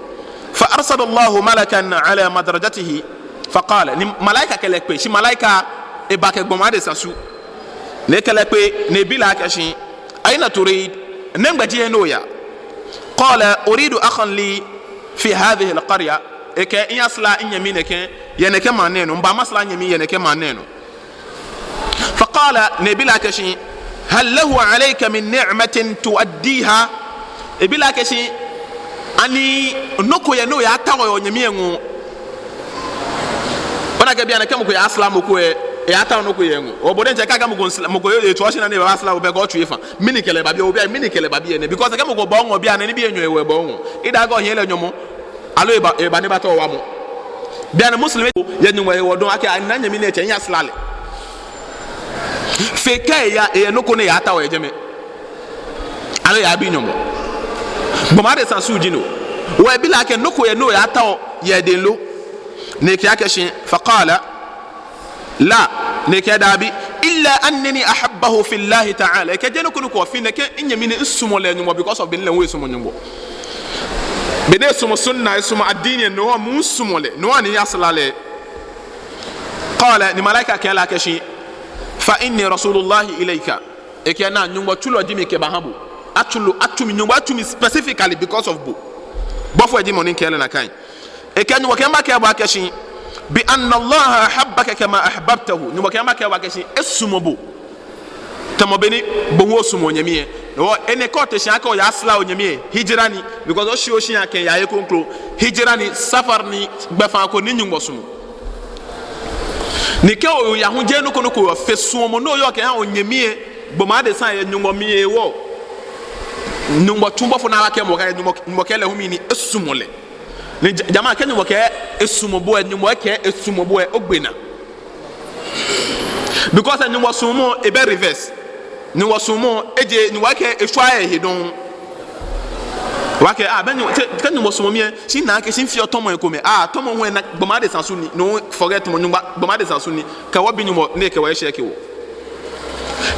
Fa arsalallahu malakan ala madrajatihi. Fa qala. Ni malaika kɛ lɛ kpe. Shi malaika eba kɛ gbɔmɔ adesa su. Ni ekɛ lɛ kpe, ni ebi lɛ akɛshi, aina turid? Nɛgbɛ ji he ni oya? Qala, uridu akhan li fi hadhihi alqarya. Ekɛɛ, miyasra minyɛmi nɛkɛ, yɛ nɛkɛ maŋ nɛɛ nɔ. Miba masra minyɛmi yɛ nɛkɛ maŋ nɛɛ nɔ. Faqala, ni ebi lɛ akɛshi, هل له عليك من نعمة تؤديها؟ Ebi lɛ akɛ shi, ani nɔ ko yɛ ni oyaatao yɛ onyɛmi lɛ ŋɔɔ? Ona akɛ bianɛ kɛ mɔ ko yaasra mɔ ko lɛ, eyaatao nɔ ko yɛ eŋɔɔ. Bo diɛŋtsɛ kɛ akɛɛ mɔ ko sra, mɔ ko etsɔ shi ni ebaasra bo pɛ kɛ otsui efã. Mɛni kɛ lɛ ba biɛ, obi, mɛni kɛ lɛ ba biɛ nɛ? Because kɛ mɔ ko ba oŋɔɔ bianɛ nibii enyɔ hewɔ eba oŋɔɔ. Either akɛ ohiɛ lɛ nyɔmɔ, aloo eba, eba ni ebatao owamɔ. Bianɛ Muslim yɛ Nyɔŋmɔ hewɔ dɔŋŋ akɛ, ena nyɛmi nɛɛ tsɛ, miyasra lɛ. Fe kɛ eya, eyɛ nɔ ko ni eyaatao yɛ jɛmɛ. Aloo eyabi nyɔmɔ. Gbɔmɔ adesa su ji no. Hewɔ ebi lɛ akɛ nɔ ko yɛ ni oyaatao yɛ edɛŋ lo? Ni ekɛɛ akɛ shi, فقال لا. Ni ekɛɛ dabi. إلا أنني أحبه في الله تعالى. Ekɛɛ jeee nɔ ko nɔ ko, shi nɛkɛ minyɛmi nɛɛ misumɔɔ lɛ Nyɔŋmɔ because of bɔ ni lɛ hu esumɔɔ Nyɔŋmɔ. Bɔ ni esumɔɔ sunna, esumɔɔ addini, no hewɔ misumɔɔ lɛ, no hewɔ ni miyasra lɛ. قال, ni malaika kɛɛ lɛ akɛ shi, فإني رسول الله إليك. Ekɛɛ naa, Nyɔŋmɔ tsulɔ ji mi kɛbaha bo. Atsu lɛ, atsu mi, Nyɔŋmɔ atsu mi specifically because of bo. Bɔfo lɛ ji mɔ ni kɛɛ lɛ nakai. Ekɛɛ Nyɔŋmɔ kɛɛ makɛɛ bo akɛ shi, بأن الله أحبك كما أحببته. Nyɔŋmɔ kɛɛ makɛɛ bo akɛ shi esumɔɔ bo tamɔ bɔ ni bo hu osumɔɔ onyɛmi lɛ. No hewɔ enɛ kɛ ote shi akɛ oyaasra onyɛmi lɛ, hijra ni, because oshi oshia kɛya he kroko. Hijra ni, safar ni, gbɛfaa ko ni Nyɔŋmɔ sumɔɔ. Ni kɛ oya hu jeee nɔ ko nɔ ko, fe suɔmɔ ni oyɔɔ kɛha onyɛmi lɛ, gbɔmɔ adesa yɛ Nyɔŋmɔ mli hewɔ. Nyɔŋmɔ tsu bɔfo ni aba kɛɛ mɔ ko akɛ Nyɔŋmɔ, Nyɔŋmɔ kɛɛ lɛ hu mɛni, esumɔɔ lɛ. Ni ja-, jama, kɛ Nyɔŋmɔ kɛɛ esumɔɔ bo lɛ, Nyɔŋmɔ kɛɛ esumɔɔ bo lɛ, ogbe naa. Because Nyɔŋmɔ suɔmɔ ebɛ reverse. Nyɔŋmɔ suɔmɔ ejeee, Nyɔŋmɔ kɛ eshwa ehe dɔŋŋ. Wɔkɛɛ, ah, bɛ Nyɔŋmɔ, te, kɛ Nyɔŋmɔ sumɔɔ mi lɛ, shi mina akɛ shi mifeɔ tɔmɔi komɛi. Ah, tɔmɔ hu lɛ, gbɔmɔ adesa su ni, no forget tɔmɔ, Nyɔŋmɔ, gbɔmɔ adesa su ni. Kɛ wɔbi Nyɔŋmɔ ni ekɛ wɔ eshɛ kɛ wɔ.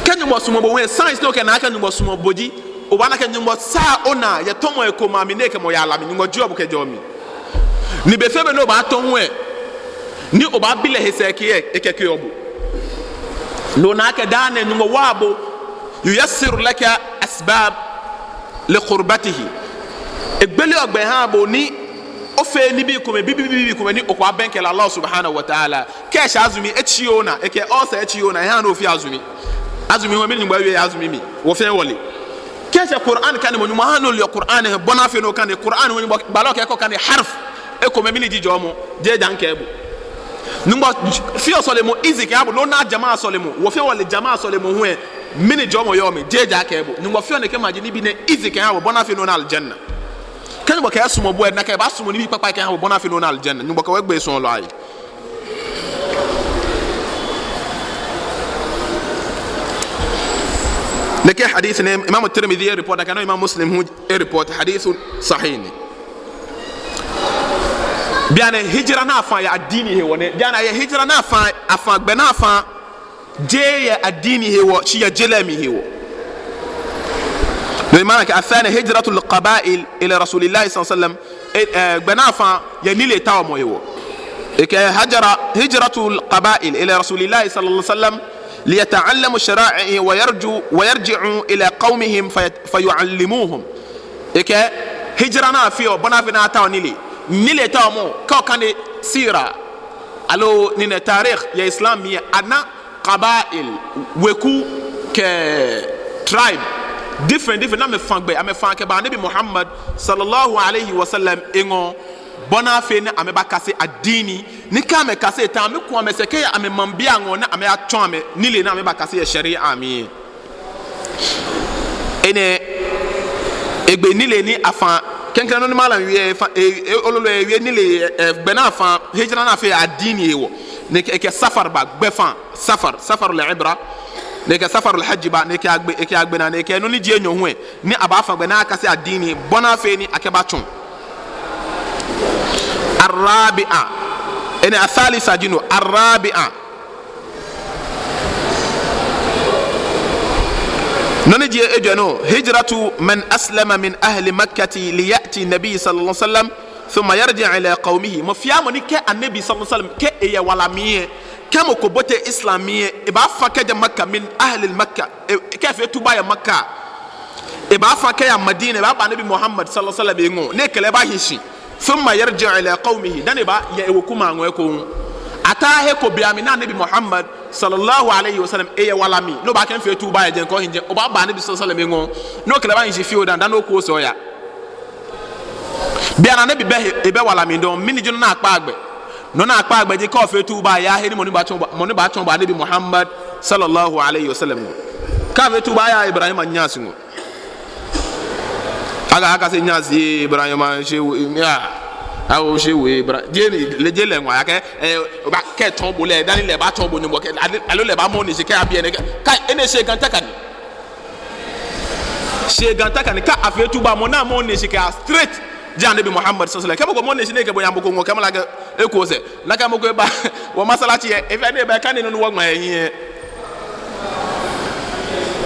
Kɛ Nyɔŋmɔ sumɔɔ bo hu lɛ, signs ni okɛnaa akɛ Nyɔŋmɔ sumɔɔ bo ji, obaana akɛ Nyɔŋmɔ saa onaa yɛ tɔmɔi komɛi amli ni ekɛ mɔ yaa la mli, Nyɔŋmɔ jieɔ bo kɛjɛɔ mli. Ni be fɛɛ be ni obaatɔ hu lɛ, ni obaabi lɛ he sɛɛkɛɛ lɛ, ekɛkeɔ bo. Ni onaa akɛ daa nɛɛ Nyɔŋmɔ waa bo, ييسر لك أسباب لقربته. Egbeleɔ gbɛ ehaa bo ni ofee nibii komɛi, bibii, bibii komɛi ni okɛbaabɛŋkɛ lɛ, Allah subhanahu wa ta'ala. Kɛ eshɛ azumi, etsii onaa, ekɛ ulcer etsii onaa, ehaa ni ofee azumi. Azumi hu mɛni Nyɔŋmɔ wie yɛ azumi mli, wɔ fɛɛ wɔle. Kɛ eshɛ Qur'an kanemɔ, Nyɔŋmɔ haa ni oleɔ Qur'an lɛ, bɔ ni afee ni okane Qur'an lɛ, Nyɔŋmɔ, gbalɔ kɛɛ kɛ okane harf, ekomɛi mli ni ji jɔɔmɔ, jeee ja mikɛɛ bo. Nyɔŋmɔ feɔ sɔlemɔ easy kɛha bo, ni ona jama sɔlemɔ, wɔ fɛɛ wɔle jama sɔlemɔ hu lɛ, mɛni jɔɔmɔ yɔɔ mli, jeee ja mikɛɛ bo. Nyɔŋmɔ feɔ nɛkɛ maji nibii nɛɛ easy kɛha bo, bɔ ni afee ni ona aljanna. Kɛ Nyɔŋmɔ kɛɛ esumɔɔ bo lɛ, nakai ebaasumɔ nibii kpakpai kɛha bo, bɔ ni afee ni ona aljanna. Nyɔŋmɔ kɛ wɔ egbee sɔŋŋ lɛ ayi. Nɛkɛ hadith nɛɛ, Imam Tirmidhi e-report, nakai nɔŋŋ Imam Muslim hu e-report, hadith sahih ni. Bianɛ hijra ni afã yɛ addini hewɔ nɛ. Bianɛ yɛ hijra ni afã, afã, gbɛ ni afã, jeee yɛ addini hewɔ, shi yɛ je lɛ mli hewɔ. No ji maana akɛ الثاني هجرة القبائل إلى رسول الله صلى الله عليه وسلم. E, e, gbɛ ni afã yɛ nilee taomɔ hewɔ. Ekɛɛ هجر، هجرة القبائل إلى رسول الله صلى الله عليه وسلم ليتعلموا شرائعه ويرجعوا، ويرجعوا إلى قومهم في، فيعلموهم. Ekɛɛ hijra ni afeɔ, bɔ ni afee ni atao nilee. Nilee taomɔ, kɛ okane sira, aloo nii nɛɛ tarikh yɛ Islam mli lɛ, ana qaba'il, weku kɛ tribe, different, different, ni amɛfã gbɛ, amɛfã kɛba Nabi Muhammad sallallahu alayhi wa sallam eŋɔɔ, bɔ ni afee ni amɛbakase addini, ni kɛ amɛkase ta, amɛku amɛsɛɛ kɛya amɛmaŋbii aŋɔɔ ni amɛyatsɔɔ amɛ nilee ni amɛbakase yɛ sharia mli. Enɛ, egbe nilee ni afã, klɛŋklɛŋ nɔ ni malam wie, efã, e, e, ololo ewie nilee, e, gbɛ ni afã, hijra ni afee addini hewɔ. Ni ekɛ, ekɛ safar ba, gbɛfã, safar, safarul ibra. Ni ekɛ safarul hajj ba, ni ekɛ agbe, ekɛ agbe naa, ni ekɛ nɔ ni ji enyɔ hu lɛ, ni abaafã gbɛ ni akase addini, bɔ ni afee ni akɛbatsɔ. Arrabi'a. Enɛ athalitha ji no, arrabi'a. Nɔ ni ji ejwɛ nɔ, هجرة من أسلم من أهل مكة ليأتي النبي صلى الله عليه وسلم ثم يرجع إلى قومه. Mɔ fɛɛ mɔ ni kɛ Annabi sallallahu alaihi wasallam, kɛ eyɛ wala mli lɛ, kɛ mɔ ko bote Islam mli lɛ, ebaafã kɛjɛ Makka, من أهل مكة, e, kɛ efee tuba yɛ Makka, ebaafã kɛya Madina, ebaaba Nabi Muhammad sallallahu alaihi wasallam eŋɔɔ, ni ekɛ lɛ baahi shi. ثم يرجع إلى قومه, dani ebaaya ewekumɛi aŋɔɔ ekoŋŋ. Ataa he ko bɛ amli ni Nabi Muhammad sallallahu alaihi wasallam, eyɛ wala mli, ni obaakɛɛ mifee tuuba yɛ jɛi, mikɛ ohi jɛi, obaaba Anabi sallallahu alaihi wasallam eŋɔɔ, ni okɛ lɛ baahi shi fioo dani, dani okɔ sɛɛ oya. Bianɛ Anabi bɛ he, ebɛ wala mli dɔŋŋ, mɛni ji nɔ ni akpaa gbɛ? Nɔ ni akpaa gbɛ ji kɛ ofee tuuba, oyahe ni mɔ ni baatsɔɔ bo, mɔ ni baatsɔɔ bo Anabi Muhammad sallallahu alaihi wasallam ŋɔɔ. Kɛ afee tuuba, ayahe Ibrahim Inyas ŋɔɔ. Akɛ, akɛɛ shi Inyas, Ibrahim, Shehu, ya. Awo Shehu Ibrahim. Jeee ni, lɛ jeee lɛ ŋɔɔ, akɛɛ, eh, obaakɛɛ etsɔɔ bo lɛ, dani lɛ baatsɔɔ bo Nyɔŋmɔ kɛ, aloo, aloo lɛ baamɔ nii shi kɛya biɛ nɛɛ kɛ. Kai, enɛ shegantaka ni. Shegantaka ni, kɛ afee tuuba, mɔ ni amɔɔ nii shi kɛya straight ji Anabi Muhammad sallallahu alaihi wasallam. Kɛ mɔ ko mɔ nii shi ni ekɛ bo yaa mɔ ko ŋɔɔ, kɛɛmɔ lɛ akɛ eko sɛɛ. Nakai mɔ ko eba wɔ masalaci lɛ, efee ni eba kane nɔ ni wɔŋma yɛ hiɛ.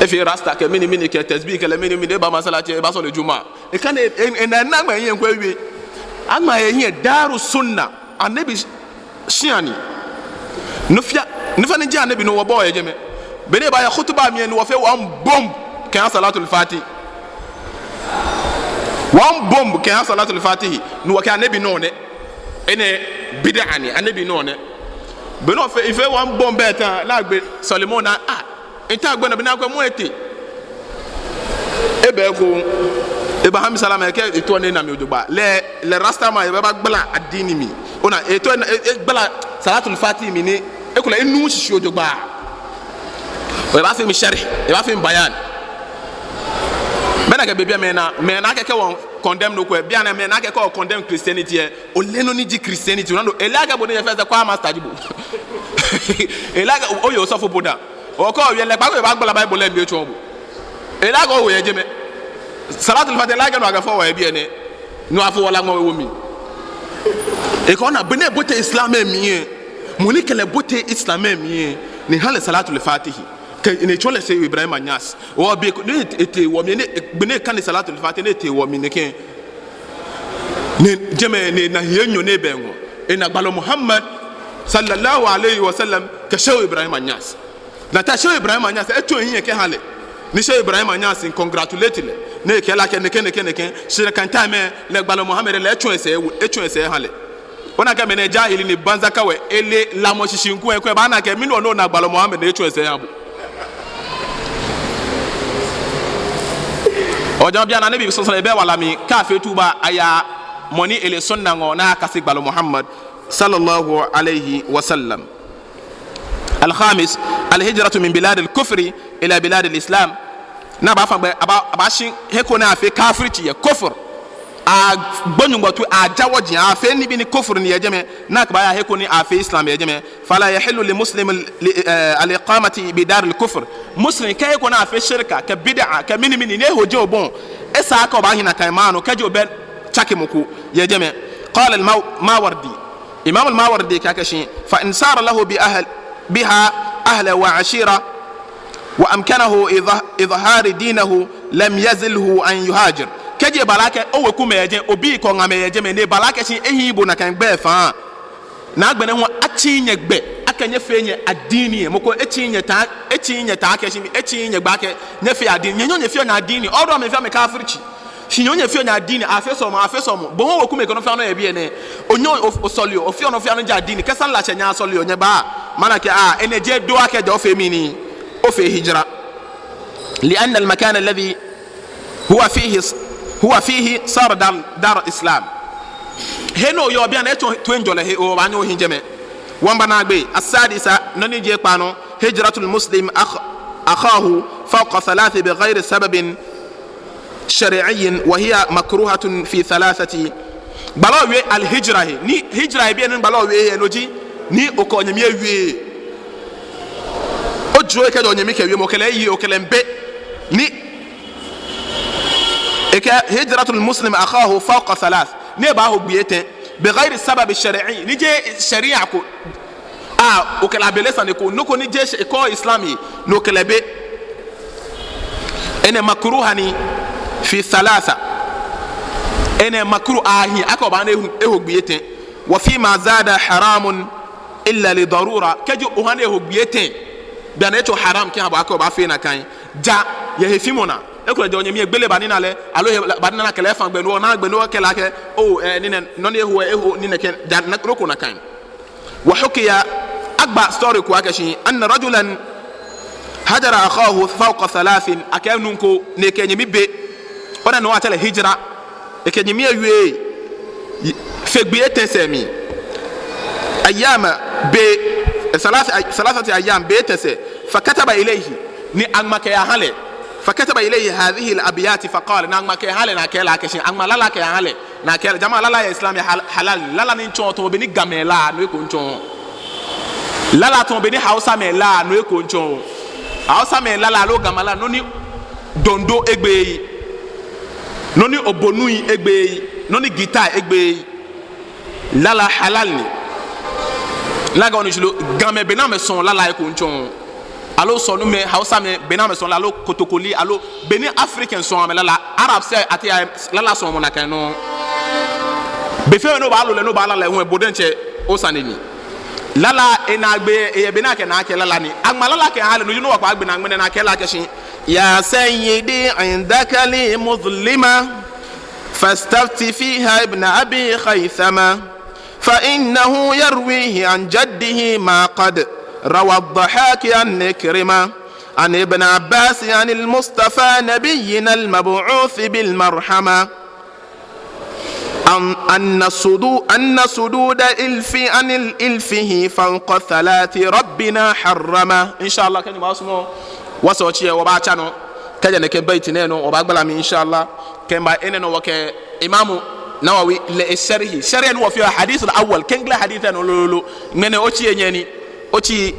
Efee rasta kɛ mɛni mɛni kɛ tasbih kɛ lɛ mɛni mɛni, eba masalaci lɛ, ebaasɔle Juma. Ekane, e, e, ena, ena ŋma yɛ hiɛ ŋkɔ ewie. Aŋma yɛ hiɛ Daru Sunna, Anabi shia ni. Nɔ fɛɛ, nɔ fɛɛ ni ji Anabi nɔ wɔbɔi yɛ jɛmɛ. Be ni ebaaya khutuba mli lɛ ni wɔfee one bomb kɛha Salatul Fatih. One bomb kɛha Salatul Fatih ni wɔkɛɛ Anabi nɔ nɛ. Enɛ bid'a ni, Anabi nɔ nɛ. Be ni efee, efee one bomb bɛ ta, ni agbe sɔlemɔ naa, ah, ntao agbe naa, be ni akwɛ mɔ etee. Ebɛ eko, ebaaha mi salama, ekɛɛ etaoɔ ni ena mi jogbaŋŋ. Lɛ, lɛ Rasta man, ebaagbala adiini mli. Ona, etaoɔ ni e, egbala Salatul Fatih mli ni, ekolɛ enuuu shishi jogbaŋŋ. Ebaafee mi sharh, ebaafee mi bayan. Be ni akɛ be biɛ mɛi na, mɛi na akɛ kɛ wɔ condemn nɔ ko lɛ, bianɛ mɛi na akɛ kɛ wɔ condemn Christianity lɛ, oleee nɔ ni ji Christianity, ona nɔ, eleee akɛ bo ni yɛ fɛɛ sɛɛ choir master ji bo. Eleee akɛ o, oyɛ osɔfo po da. Okɔ owie lɛ kpa ko ebaagbala Bible lɛ mli etsɔɔ bo. Eleee akɛ owo yɛ jɛmɛ. Salatul Fatih, eleee akɛ no akɛfɔ wɔ yɛ biɛ nɛɛ. No afɔ wɔ la ŋmɔ ewo mli. Ekɔ na be ni ebote Islam lɛ mli lɛ. Mɔ ni kɛ lɛ bote Islam lɛ mli lɛ, ni eha lɛ Salatul Fatih. Kɛ ni etsɔɔ lɛ Shehu Ibrahim Inyas. Wɔ be ko ni etee wɔ mli ni, be ni ekane Salatul Fatih ni etee wɔ mli nɛkɛ. Ni jɛmɛ ni ena hei enyɔ ni ebɛ eŋɔɔ. Ena gbalɔ Muhammad sallallahu alaihi wasallam kɛ Shehu Ibrahim Inyas. Ni ta Shehu Ibrahim Inyas, etsɔ ehiɛ kɛha lɛ. Ni Shehu Ibrahim Inyas congratulate lɛ. Ni ekɛɛ lɛ akɛ nɛkɛ, nɛkɛ, nɛkɛ. Shi nakai time lɛ, lɛ gbalɔ Muhammad lɛ etsɔ esɛɛ, etsɔ esɛɛ eha lɛ. Ona akɛ mɛnɛ jahili ni banza kawai, eleee lamɔ shishi ŋkɔ, ŋkɔ, ebaana akɛ mɛni nɔ ni ona gbalɔ Muhammad ni etsɔ esɛɛ eha bo. Ojaa bianɛ Anabi sallallahu alaihi wasallam ebɛ wala mli, kɛ afee tuuba, ayaha mɔ ni ele sunna ŋɔɔ ni akase gbalɔ Muhammad sallallahu alaihi wasallam. Al-khamis, al-hijratu min biladil kufri ila biladil Islam. Ni abaafa gbɛ, abaa, abaashi he ko ni afee kafirci yɛ, kufr. Agbo Nyɔŋmɔ toi, aja wɔji, afee nibii ni kufr ni yɛ jɛmɛ, ni akɛbaaya he ko ni afee Islam yɛ jɛmɛ. Fala yahillu li muslim li, eh, al-iqamati bi daril kufr. Muslim kɛ he ko ni afee shirka, kɛ bid'a, kɛ mɛni mɛni, ni eho jɛi obɔ. Esaaa akɛ obaahi nakai maŋ nɔ, kɛji obɛ tsakemɔ ko yɛ jɛmɛ. Qala al-Maw-, Mawardi. Imam al-Mawardi kɛɛ akɛ shi, fa in sara lahu bi ahl-, biha ahla wa ashira, wa amkanahu idha-, idhari dinihi, lam yalzimhu an yuhajir. Kɛji eba lɛ akɛ owekumɛi yɛ jɛmɛ, obii kɛ oŋamɛi yɛ jɛmɛ, ni eba lɛ akɛ shi ehiii bo nakai gbɛ faa. Ni agbɛnɛ hu atsiii nyɛgbɛ, akɛ nyɛfee nyɛ adiini lɛ. Mɔ ko etsiii nyɛta, etsiii nyɛta akɛ shi, etsiii nyɛgbɛ akɛ nyɛfee adiini. Nyɛnyɛɔ nyɛfeɔ nyɛ adiini. All those mɛi fɛɛ amɛ kafirci. Shi nyɛnyɛɔ nyɛfeɔ nyɛ adiini, afee sɔlemɔ, afee sɔlemɔ. Bo hu owekumɛi kɛ nɔ fɛɛ nɔ yɛ biɛ nɛɛ. Onyɛɔ o-, osɔleɔ, ofeɔ nɔ fɛɛ nɔ ni ji adiini. Kɛ sallah shɛ nyɛ asɔleɔ, nyɛbaa. Mana akɛ, ah, enɛ jeee do akɛ ja ofee mɛni, ofee hijra. Li anna al-makan alladhi huwa fihi s-, huwa fihi sara dar, dar Islam. He ni oyɔɔ bianɛ etsɔ toiŋjɔlɛ he, obaanyɛ ohi jɛmɛ. Wɔmiiba naagbee, as-sadisa, nɔ ni ji ekpaa nɔ, hijratul muslim akh-, akhahu fawqa thalathi bi ghayri sababin shar'iyyin wa hiya makruhatun fi thalathati. Gbalɔ wie al-hijra he. Ni hijra he biɛ ni gbalɔ wie he no ji, ni okɛ onyɛmi ewie. Ojuro kɛjɛ onyɛmi kɛ wiemɔ, okɛ lɛ eyi, okɛ lɛ miibe. Ni ekɛɛ hijratul muslim akhahu fawqa thalath. Ni ebaaho gbii etɛ. Bi ghayri sababi shar'i. Ni jeee sharia ko. Ah, okɛ lɛ abele sane ko, nɔ ko ni jeee sh-, ekɔɔɔ Islam he, ni okɛ lɛ be. Enɛ makruha ni fi thalatha. Enɛ makruh ahi, akɛ obaana eho, eho gbii etɛ. Wa fima zada haramun illa li darura. Kɛji oha ni eho gbii etɛ, bianɛ etsɔ haram kɛha bo akɛ obaafee nakai. Ja, yɛ hefimɔ naa. Ekolɛ ja onyɛmi egbele ba ni ena lɛ, aloo ehe ba ni ena lɛ kɛ lɛ efã gbɛ nɔ, ona gbɛ nɔ kɛ lɛ akɛ, oh, eh, nii nɛɛ, nɔ ni eho, eho, nii nɛɛ kɛ, ja, na, nɔ ko nakai. Wa hukiya Agba story ko akɛ shi, anna rajulan hajara akhahu fawqa thalathin, akɛ nuu ko ni ekɛ enyɛmi be. Ona nɔ ni atsɛɔ lɛ hijra. Ekɛ enyɛmi ewie fe gbii etɛ sɛɛ mli. Ayyama, be, thalath-, thalathati ayyam, be etɛ sɛɛ. Fakataba ilayhi, ni aŋma kɛyaha lɛ. Fakataba ilayhi hadhihi al-abyati faqala, ni aŋma kɛyaha lɛ ni akɛɛ lɛ akɛ shi, aŋma lala kɛyaha lɛ ni akɛɛ lɛ. Jama'a, lala yɛ Islam lɛ hal-, halal. Lala ni mitsɔɔ tamɔ bɔ ni Gamɛi laa nɔ eko mitsɔɔ. Lala tamɔ bɔ ni Hausamɛi laa nɔ eko mitsɔɔ. Hausamɛi lala aloo Gamɛi lala, nɔ ni dondo egbeee, nɔ ni obonu egbeee, nɔ ni guitar egbeee. Lala halal ni. Lagao ni shilo, Gamɛi bɔ ni amɛsɔɔ lala eko mitsɔɔ. Aloo sɔlemɛi, Hausamɛi, bɔ ni amɛsɔɔ lala, aloo kotokoli, aloo bɔ ni African sɔɔ amɛlala, Arabs lɛ ateŋ lala sɔɔmɔ nakai nɔŋŋ. Be fɛɛ ni obaalo lɛ, ni obaala lɛ, hu bo diɛŋtsɛ osane ni. Lala enaagbee, eyɛ bɔ ni akɛnaa akɛ lala ni. Aŋma lala kɛha lɛ, no ji no wɔkpa gbɛ naa ŋmɛnɛ ni akɛɛ lɛ akɛ shi, ya sayyidi indaka li muzlima, fastafti fiha ibn abi khaythama. فإنه يرويه عن جده ما قد روى الضحاك عن عكرمة عن ابن عباس عن المصطفى نبينا المبعوث بالمرحمة أن، أن صدو-، أن صدود الإلف عن الإلفه فوق ثلاث ربنا حرم. إن شاء الله, kɛ Nyɔŋmɔ sumɔ, wɔsɛɛ otsi lɛ wɔbaatsa nɔ. Kɛjɛ nɛkɛ bait nɛɛ nɔ wɔbaagbala mli, إن شاء الله. Kɛba enɛ nɔ wɔkɛ Imam Nawawi lɛ e sharhi. Sharhi ni wɔfeɔ, hadith al-awwal, klɛŋklɛŋ hadith lɛ nɔ lolo. Ŋmɛnɛ otsi enyɔ ni, otsi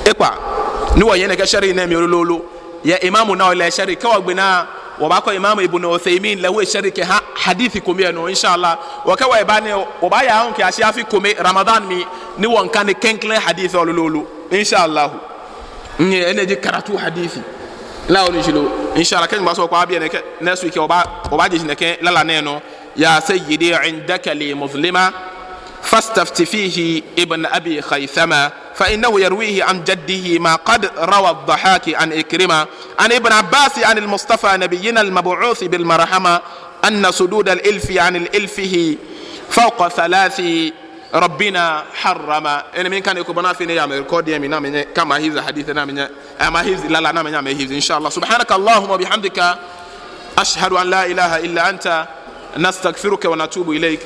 ekpaa ni wɔyɛ nɛkɛ sharhi nɛɛ mli lolo. Yɛ Imam Nawawi lɛ sharhi. Kɛ wɔgbe naa, wɔbaakɔ Imam Ibn Uthaymin lɛ hu e sharhi kɛha hadith kome lɛ nɔ, إن شاء الله. Wɔkɛ wɔba nɛɛ, wɔbaaya hu kɛyashi afi kome Ramadan mli ni wɔŋkane klɛŋklɛŋ hadith lolo, إن شاء الله. Nyɛ, enɛ ji karatu hadith. Lagao ni shilo. إن شاء الله, kɛ Nyɔŋmɔ sumɔ, wɔkpa biɛ nɛkɛ, next week wɔbaa, wɔbaaje shi nɛkɛ lala nɛɛ nɔ. يا سيدي عندك لي مظلمة فاستفت فيه ابن أبي خيثمة فإنه يرويه عن جده ما قد روى الضحاك عن عكرمة عن ابن عباس عن المصطفى نبينا المبعوث بالمرحمة أن صدود الإلف عن الإلفه فوق ثلاث ربنا حرم. Enɛ mli kane ko bɔ ni afee ni eya amɛ record lɛ mli ni amɛnyɛ, kɛ amɛhifz hadith ni amɛnyɛ, amɛhifz lala ni amɛnyɛ amɛhifz, إن شاء الله. سبحانك اللهم وبحمدك، أشهد أن لا إله إلا أنت، نستغفرك ونتوب إليك.